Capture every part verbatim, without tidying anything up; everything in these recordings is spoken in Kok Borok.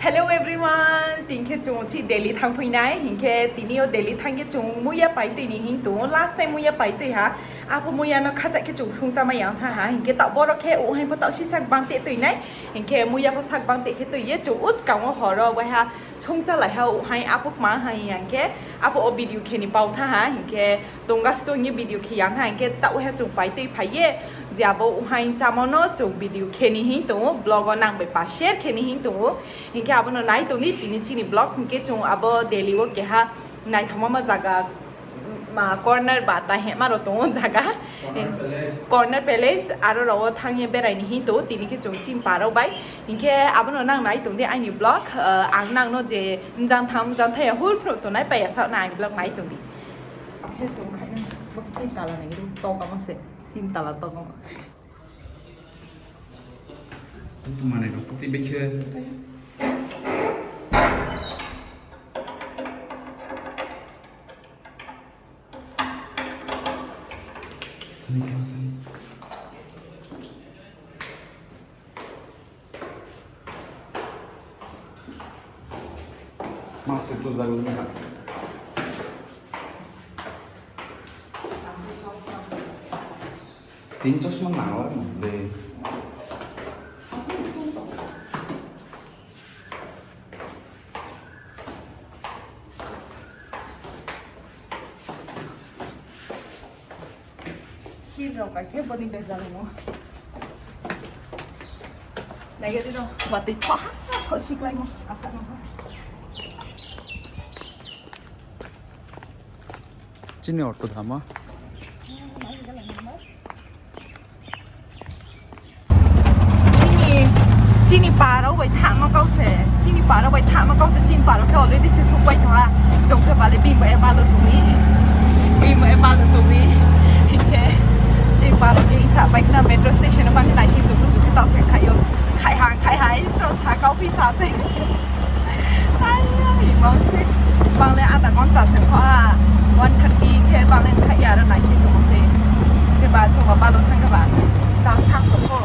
Hello everyone, tini khe chwng chi Delhi thang phainai, hinkhe tini o Delhi thang khe chwng muya pai twi ni hing tongo, last time muya pai twi ha, apo muya no khacha khe chwng sungcha ma yang tha ha, hinkhe ta borok khe o hai pho ta si sak bang te twi nai, hinkhe muya pho sak bang te khe twi ye chwng us kang o horo bai ha sungcha lai ha o hai apo ma hai yang khe apo o video khe ni pau tha ha, hinkhe tonga sto hing ye video khe yang ha, hinkhe ta o hai chwng pai twi phai ye je abo o hai chamo no chwng video khe ni hing tongo, vlog o nang bai pa share khe ni hing tongo. Hinkhe abono nai tongdi tini chini vlog, hinkhe chwng abo Delhi o keha naithokma jaga, ma, corner ba ta hema rok tongo jaga. Corner Palace. Corner Palace, aro rok o thangye berai ni hing tongo, tini khe chwng chini parok bai. Hinkhe abono nang nai tongdi aini vlog, ah, ang nangno je jang tham jang thaya hur phru tongnai paya sa na aini vlog nai tongdi. Khe chwng khaina bo chini tala nai tok ama se, chini tala tok ama. Tung manai rok twi bekhe. Masih tu jago ni ha. Tin chosma nang lai mo de. Khil rok bai khe boni bejal mo. Nai gari rok watwi tho ha tho siklai mo asa no. Chini ortho dhama. Chini, chini parok bai thangma kause, chini parok bai thangma kause, chini parok khe already se sokpai tongha. Chwng khe bale bini bai balu tongwi, bini bai balu tongwi. Hinkhe chini parok khe hisa pai khna metro station o bangkhe naising tongo, chwng khe toksa khaio. Khai ha, khai ha, isro sakao phi sa se. Ai, ai, mangsi. Bangle adha ghonta se kho ha. One thirty khe bangle khai ya aro naising tongo se. Khe ba chwng ba balo thang khe ba. Ta thang kho.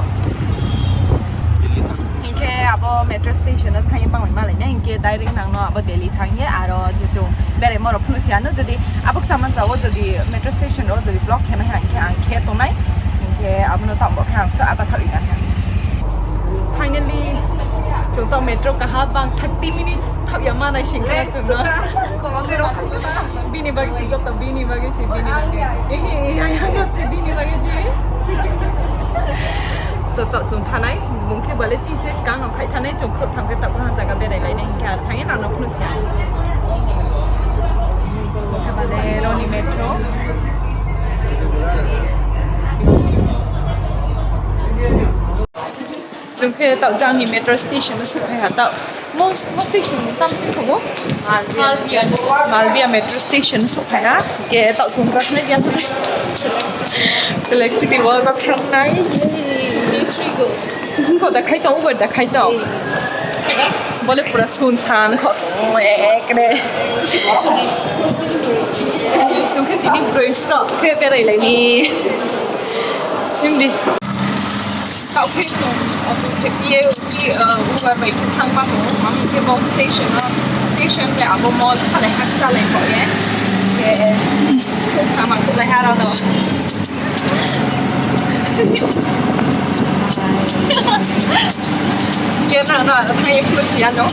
Hinkhe abo metro station o thangwi bangwi malai na hinkhe direct nangno abo Delhi thangye aro je chwng berai morok phunu si ano jodi Abuk saman jao jodi metro station ro jodi block khe nai hinkhe ang khe tongnai hinkhe abono tamo khe ang sa ata thari na. Finally, chwng tamo metro kaha bang thirty minutes thap ya manai sing khe chwng no. Bini bagi si joto bini bagi si bini bagi. Eh, eh, eh, eh, eh, bini bagi si. So to chwng thanai bung khe bale chis tei skang no khai thanai chwng khok thang khe ta jaga berai lai nai hinkhe ar thangya nang no phunu. Bale Roni Metro. Chwng khe ta jangni metro station o sokphai ha ta. Mo, mo station ni tam se khumu? Malviya. Malviya metro station o sokphai ha. Ke ta chwng jak nai ya. Select City Walk o thang nai. Ko da khai tong, uber da khai tong. Bole pura sunsan kho tong ekre. Chwng khe tini broi srok khe berai lai ni. Hindi. Tao khe chwng auto khe piye uchi, uh, uber bai khe thang ba mo. Ami khe bo station o, station le abo mall khalai hak chalai kho ye. Ke thamang chalai haro no. Kena na, na ye pura siya no.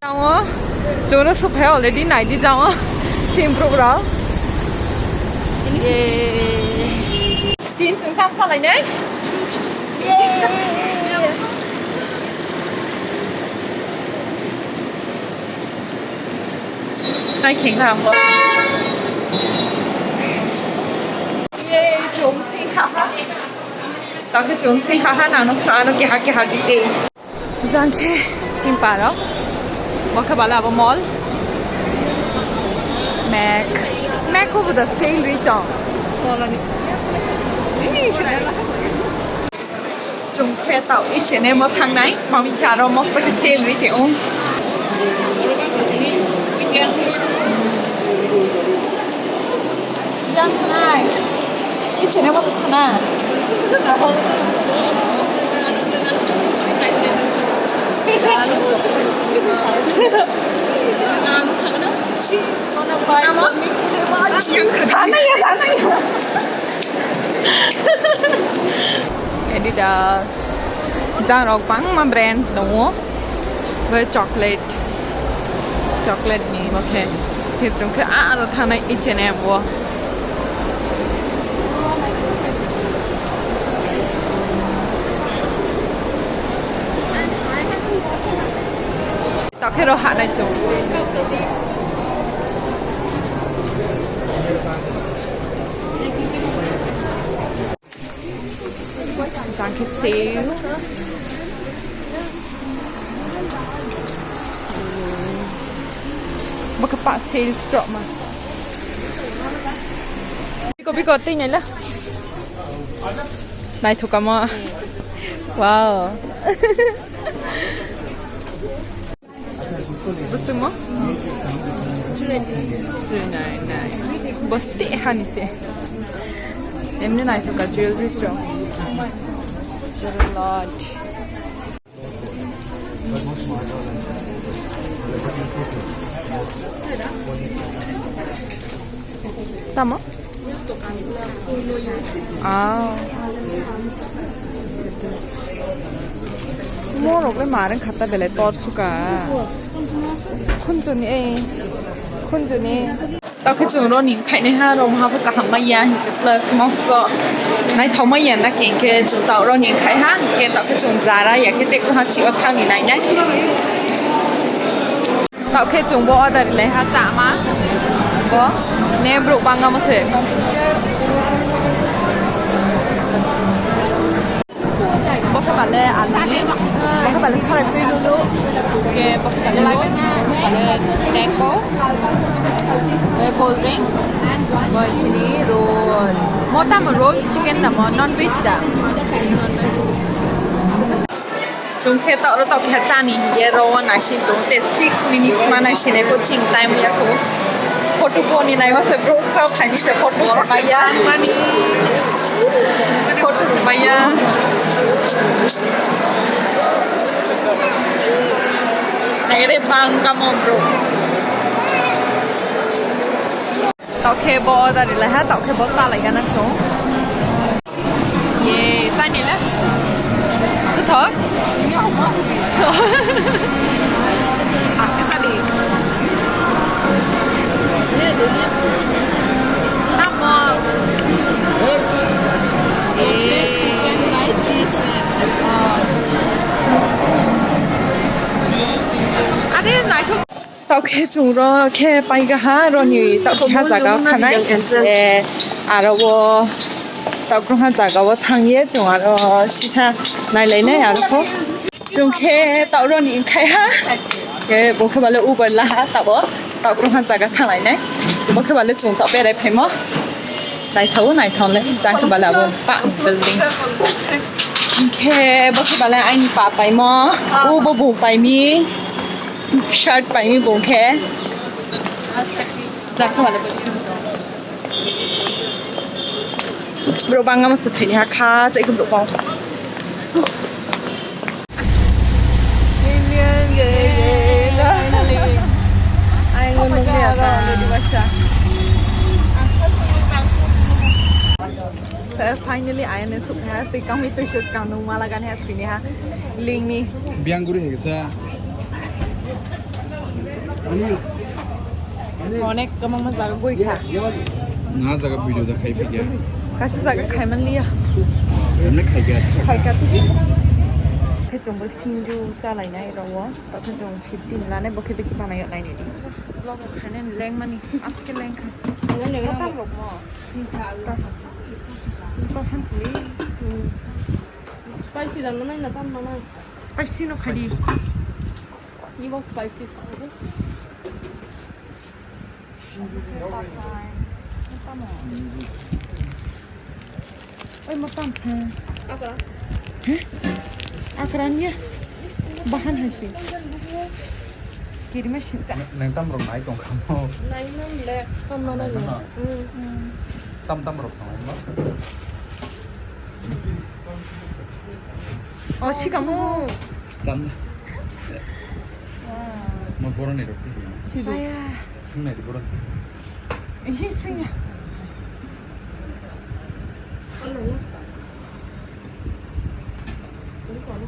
Jango, choro sophai already naidi jango, chimprok rok. Yay. Tin chwng tam salai nai. Nai kheng kha. Yay, chwng sing kha ha. Takhe chwng sing kha ha nang no ano keha keha di de. Jang khe chini parok. Bo khe bale abo mall. Mac. Mac ko bo da sale ri tong. Tolani. Ini sila. Chwng khe tao H and M o thangnai, mami khe aro mosto khe sale ri tong. Yang thangnai. H and M o thangnai. Sana ya, sana ya. Adidas. Jang rok bangma brand tongo. Bai chocolate. Chocolate ni bo khe. Khe chwng khe aro thanai H and M o. Tokhe ro hanai chwng. Jang khe sale. Bo khe pa sales rok ma. Biko biko tei naila. Naithok kamo. Wow. Bwswk mo? Three nine nine. Bosti hani se. Emni naithok ka jewelries rok. There are a lot. Tamo? Ah. Morok le mareng khata belai tor suka. Khunjuni ei. Khunjuni. Tao khe chwng roni khainai ha, rom ha kaham maya, plus moso naithok maya na khe, khe chwng tao roni khai ha, khe tao khe chwng jara ya khe tei ha si o thangni nainai. Tao khe chwng bo order lai ha chama. Bo ne bro bangma se. Bo khe bale aluni, bo khe bale salai twi lulu, ke bo khe bale noodles, bo khe bale teko, bo cold drink, bo chini roll. Mo tamo roll, chicken tamo, non veg da? Chwng khe toro tok khe chani hiye ro naising tong te six minutes ma naisinai bo chini time ya kho. Photo bo ni naima se bro sao khaini se photo se maya. Photo se maya. Nai re bang kamo bro. Tao khe bo order ri lai ha, tao khe bo cha lai gana chwng. Ye, chani le. Kuthok? Ini apa ini? Apa tadi? Tamo. Chicken by cheese. Ade, naithok. Tao khe chwng ro khe paikha ha, roni tao khe ha jaga o khanai. Eh, aro o tao khe ha jaga o thang ye chwng aro sisa nai lai nai aro kho. Chwng khe tao roni khai ha. Khe bo khe bale Uber la ha tao. Tao khe ha jaga thang lai nai. Bo khe bale chwng tao berai phaimo. Naithok naithok le jang khe bale abo pa building. Khe bo khe bale aini pa paimo. U bo bung paimi. Shirt paimi bung khe. Jakha wale bwrwi. Bro bangma se thwini ha kha chai borok bang. Indian gay gay. Finally. Ang nung ya ka. Finally, I N S sukha, twi kangwi twi se skang nung mala gan ha thwini ha lingni. Biang guri heksa. Onek kwbangma jaga guri kha. Na jaga video da khai phikya. Kaisa jaga khai man liya. Emne khai kya. Khai kha tu. Khai chumbo sinju chalai nai ro. Tokhe chwng fifteen lane bo khe bikhe bana yoknai nini. Vlog khainani lengmani, aske lengkha. Tam rok mo. Tam hansi. Spicy dan mana na tam mana? Spicy no khadi. Ibo spicy. Oi, matam. Apa? Akranya bahan hai se. Kirima sincha. Neng tam rok nai tong khamo. Nai nang le kam mana Nai nang. Hmm. Tam tam rok tong ma. Oh, si kamu. Cham. Wow. Ma boroni rok. Saya. Singnai di boroni. Ih, singya.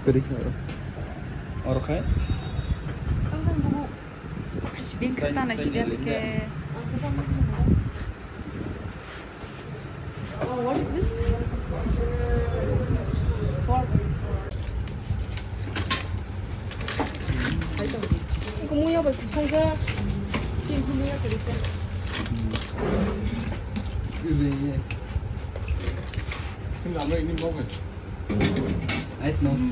Kiri kha. Oro khai? Ang kan bubu. Siding kata na siding ke. Oh, what is this? Pork. Iko muya ba si songja. Kin muya kiri. Excuse me. Kin amai ni mo. Nice nose.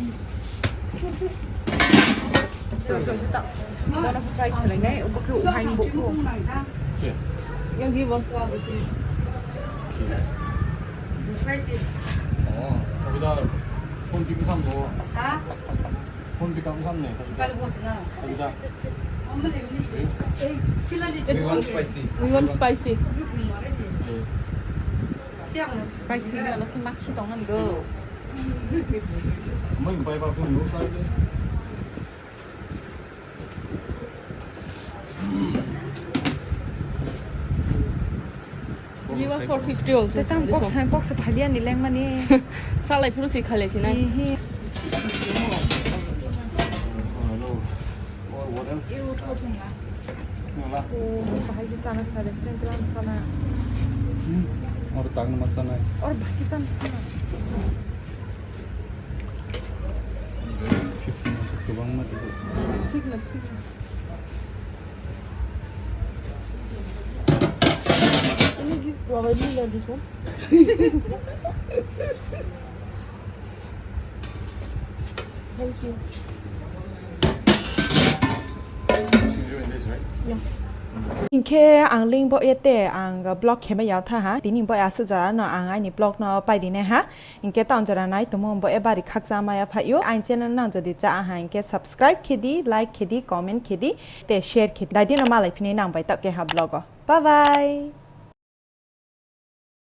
Bono try khlainai, obo khe uhain bo kho. Yang di bos. Oh, tapi dah phone pick sam lo. Ha? Phone pick up sam ne, tapi dah. Kalau bos na. Tapi dah. Amale ni. Eh? Eh, kila ni. We want spicy. We want spicy. Eh. Spicy na lo khe makhi tong nang do. Mui bai ba phone lo sai de. Liwa four fifty also. Te tam kok sai kok se phaliya ni leng mani. Salai phuru si khale si nai. Hi, hi. Oh, hello. Oh, what else? Wala. Oh, bahai ki sana sa restaurant lang sana. Hmm. Or tang nama sana. Or bahai ki sana sana. Fifty masuk ke bang mati. Thik na, thik na. Can you give, provide me like this one? Thank you. Should you in this, right? Yeah. Hinkhe ang link bo ete ang blog khema yao tha ha. Tini bo asuk jora no ang aini blog no pai rinai ha. Hinkhe town jora nai tongmo bo e bari khakchangma ya phaio. Ang channel nang jodi cha aha hinkhe subscribe khedi, like khedi, comment khedi, te share khedi. Dai dino malai phini nang bai tak keha blog o. Bye bye.